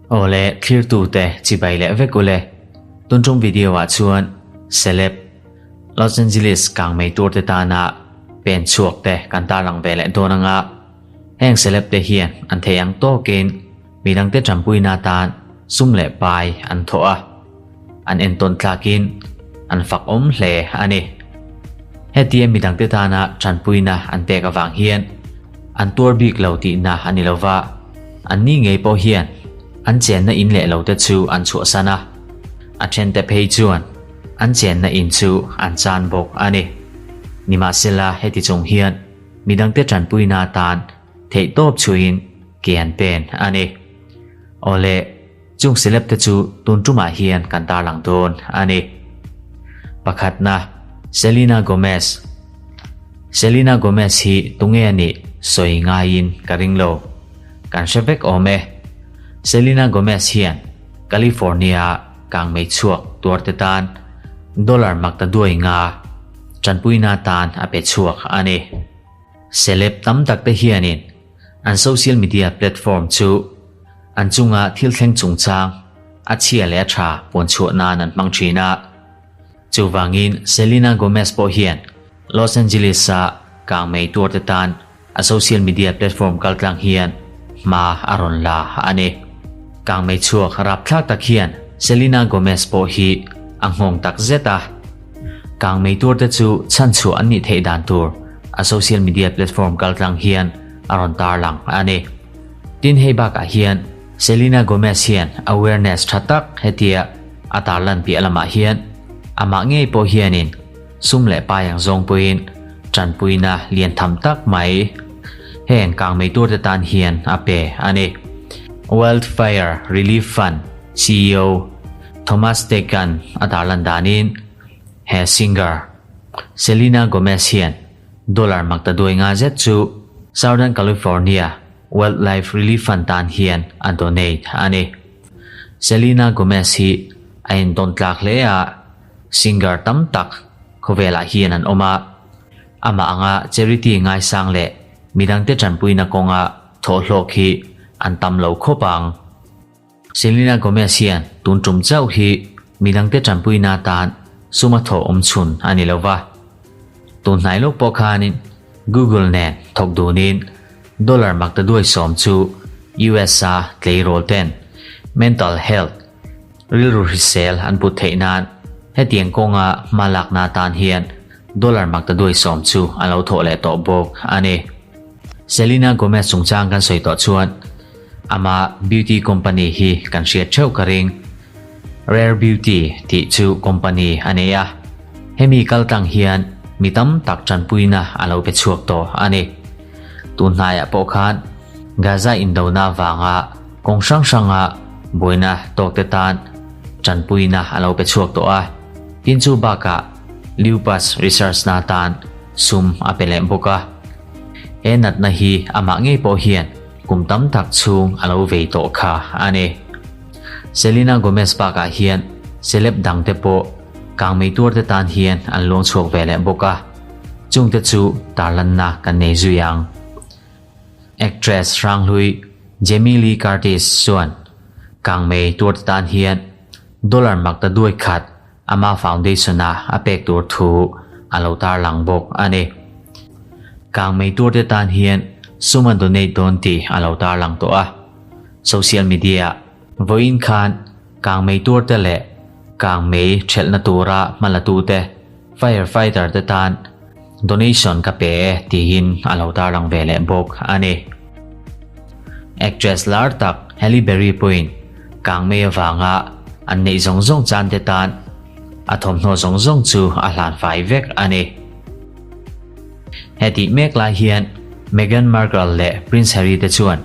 Awle thlirtute chibai leh vek ule. Tun tum video ah chuan celeb Los Angeles kangmei tur te tana pen chhuak te kan tarlang ve leh dawn anga heng celeb te hian an thei ang tawkin midangte tanpuina atan sum leh pai an thawh a, an entawn tlakin an fak awm hle a ni. Hetia midangte tana tanpuina an pek avang hian an tuar bik lo tihna a ni lo va, anni ngei pawh hian an chenna in leh lo te chu an chhuahsan a, a thente phei chuan an chenna in chu an chan bawk a ni. Nimahsela heti chung hian midangte tanpuina atan Theihtawp chhuiin ke an pen a ni. Awle, chung celeb te chu tun tumah hian kan tarlang dawn a ni. Pakhatna, Selena Gomez. Selena Gomez hi tunge a nih sawi ngaiin ka ring lo. Kan hre vek awm e. Selena Gomez hian California kangmei chhuak tuar te tan dollar makta duai nga tanpuina tan a pe chhuak a ni. Celeb tam tak te hianin an social media platform chu an chunga thil thleng chungchang a chhia leh a tha puan chhuah nan an hmang thin a. Chuvangin Selena Gomez pawh hian Los Angeles-a kangmei tuar te tan a social media platform kaltlang hian hma a rawn la a ni. Kangmei chhuak rapthlak tak hian Selena Gomez pawh hi a nghawng tak zet a. Kangmei tur te chu chhanchhuah an nih theih dan tur a social media platform kaltlang hian a rawn tarlang a ni. Tin hei bakah hian Selena Gomez hian awareness tha tak hetia a tarlan piah lamah hian amah ngei pawh hianin sum leh pai ang zawng pawhin tanpuina lian tham tak mai heng kangmei tur te tan hian a pe a ni. Wildfire Relief Fund ceo Thomas Tegan a tarlan danin he singer Selena Gomez hian dollar makta duai nga zet chu Southern California Wildlife Relief Fund tan hian a donate a ni. Selena Gomez hi a intawn tlak hle a, singer tam tak khawvelah hian an awm a, amah anga charity ngaisang leh midangte tanpuina kawnga thawhhlawk hi an tam lo khawp ang. Selena Gomez hian tun tum chauh hi midangte tanpuina atan sum a thawh awm chhun a ni lo va. Tun hnai lawk pawh khanin Google nen thawk dunin dollar makta duai sawm chu US a tleirawl ten mental health, rilru hrisel an put theih nan hetiang kawnga hma lakna atan hian dollar makta duai sawm chu a lo thawh leh tawh bawk a ni. Selena Gomez chungchang kan sawi tawh chuan ama beauty company hi kan hriat theuh ka ring. Rare Beauty tih chu company a nei a, hemi kal tlang hian mi tam tak tanpuina a lo pe chhuak tawh a ni. Tun hnaiah pawh khan Gaza indona vanga kawng hrang hranga buaina tawkte tan tanpuina a lo pe chhuak tawh a, tin chu bakah Lupus research na tan sum a pe leh bawk a. He natna hi amah ngei pawh hian kum tam tak chhung a lo vei tawh kha a ni. Selena Gomez bakah hian celeb dangte pawh kangmei tuarte tan hian an luang chhuak ve leh bawk a, chungte chu tarlanna kan nei zui ang. Actress hranghlui Jamie Lee Curtis chuan kangmei tuarte tan hian dollar makta duai khat Ama foundation-a a pek tur thu a lo tarlang bawk a ni. Kangmei turte tan hian sum a donate dawn tih a lo tarlang tawh a. Social media-ah vawiin khan kangmei turte leh kangmei thelhna tura hmalatute, firefighter te tan donation ka pe e tiin a lo tarlang ve leh bawk a ni. Actress lar tak Halle Berry pawhin kangmei avanga an neih zawng zawng chan te tan a thawmhnaw zawng zawng chu a hlan fai vek a ni. Hetih mek lai hian Meghan Markle leh Prince Harry te chuan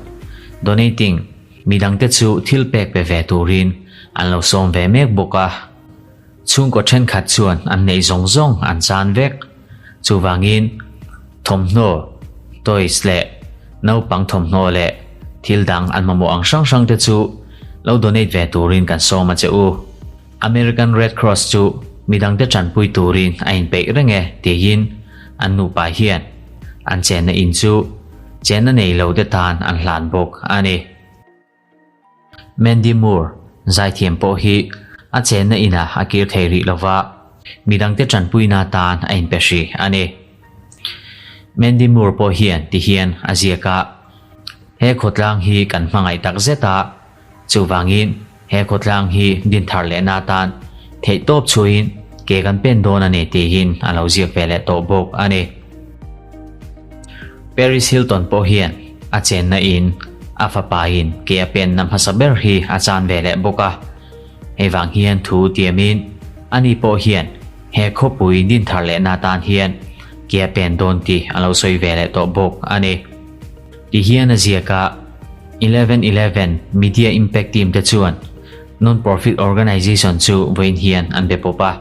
donating midangte chu thil pek pe ve turin an lo sawm ve mek bawk a. Chhungkaw thenkhat chuan an neih zawng zawng an chan vek. Chuvangin, thawmhnaw, toys leh naupang thawmhnaw leh thil dang an mamawh ang hrang hrang te chu lo donate ve turin kan sawm a che u. American Red Cross chu midangte tanpui turin a inpeih reng e tiin an nupa hian an chenna in chu. Chenna nei lo te tan an hlan bawk a ni. Mandy Moore zaithiam pawh hi a chenna inah a kir thei rih lova, midangte tanpuina tan a inpe hrih a ni. Mandy Moore pawh hian ti hian a ziak a, He khawtlang hi kan hmangaih tak zet a, chuvangin he khawtlang hi dinthar lehna atan theihtawp chhuahin ke kan pen dawn a ni tiin a lo ziak ve leh tawh bawk a ni. Paris Hilton pawh hian a chenna in a fapa in ke a penna hmasa ber hi a chan ve leh bawk a, hei vang hian thu tiamin ani pawh hian he khawpui dinthar lehna atan hian ke a pen dawn tih a lo sawi ve leh tawh bawk a ni. Ti hian a ziak a, 1111 Media Impact Team te chuan Non-Profit Organization chu vawiin hian an be pawp a.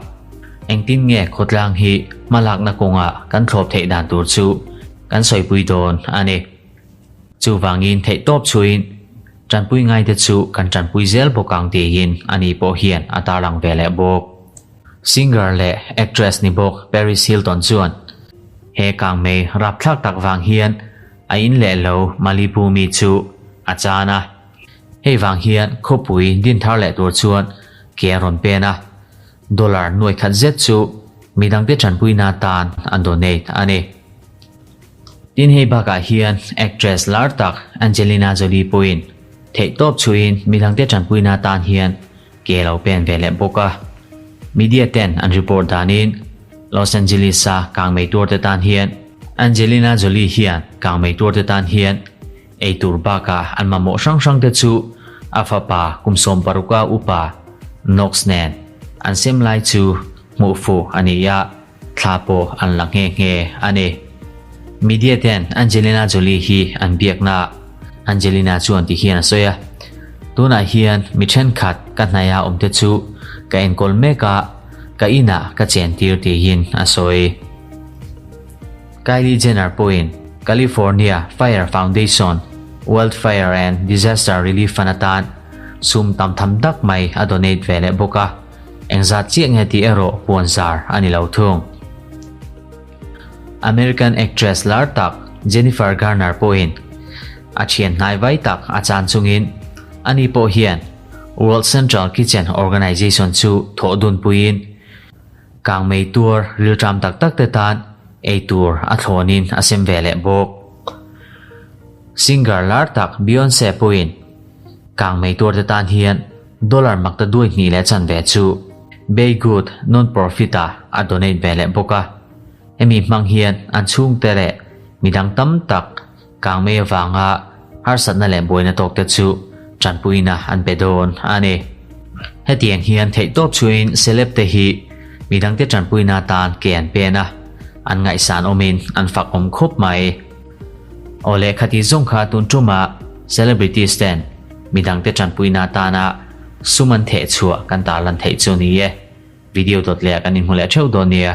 Engtin nge khawtlang hi hmalakna kawngah kan thlawp theih dan tur chu kan sawipui dawn a ni. Chuvangin theihtawp chhuin tanpui ngaite chu kan tanpui zel bawk ang tiin ani pawh hian a tarlang ve leh bawk. Singer leh actress ni bawk Paris Hilton chuan he kangmei rapthlak tak vang hian a in leh lo Malibu mi chu a chan a. Hei vang hian khawpui din thar leh tur chuan ke a rawn pen a. Dollar nuai khat zet chu midangte tanpuina tan an donate a ni. Tin hei bakah hian actress lar tak Angelina Jolie pawhin theihtawp chhuiin midangte tanpuina tan hian ke lo pen ve leh bawk a. Media ten an report danin Los Angeles-a kangmei tuarte tan hian Angelina Jolie hian kangmei tuarte tan hian Ei tur bakah an mamawh hrang hrang te chu a fapa kum 16 a upa Knox nen an sem lai chu hmuh fuh a ni a, thla pawh an la nghe nghe a ni. Media ten Angelina Jolie hi an biakna ah Angelina chuan ti hian a sawi a, Tunah hian mi thenkhat ka hnaia awm te chu ka enkawl mek a, ka inah ka chen tir tiin a sawi. Kylie Jenner pawhin California Fire Foundation Wildfire and Disaster Relief Fund atan sum tam tham tak mai a donate ve leh bawk a, engzat chiah nge tih erawh puanzar a ni lo thung. American actress lar tak Jennifer Garner pawhin a thian hnai vai tak a chan chungin ani pawh hian World Central Kitchen Organization chu thawh dunpuiin Kangmei tuar rilṭam tak tak te tan ei tur a thlawnin a sem ve leh bawk. Singer lar tak Beyonce pawhin kangmei tuar te tan hian dollar makta duai hnih leh chanve chu BeyGood non-profit ah a donate ve leh bawk a. Hemi hmang hian an chhungte leh midang tam tak kangmei avanga harsatna leh buaina tawk te chu tanpuina an pe dawn a ni. Hetiang hian theihtawp chhuahin celeb te hi midangte tanpuina atan ke an pen a, an ngaihsan awmin an fak awm khawp mai. Aw leh khati zawng kha tun tumah celebrities ten midangte tanpuina atana sum an theh chhuah kan tarlan theih chu ni e. Video dawt leh ah kan inhmu leh theuh dawn nia.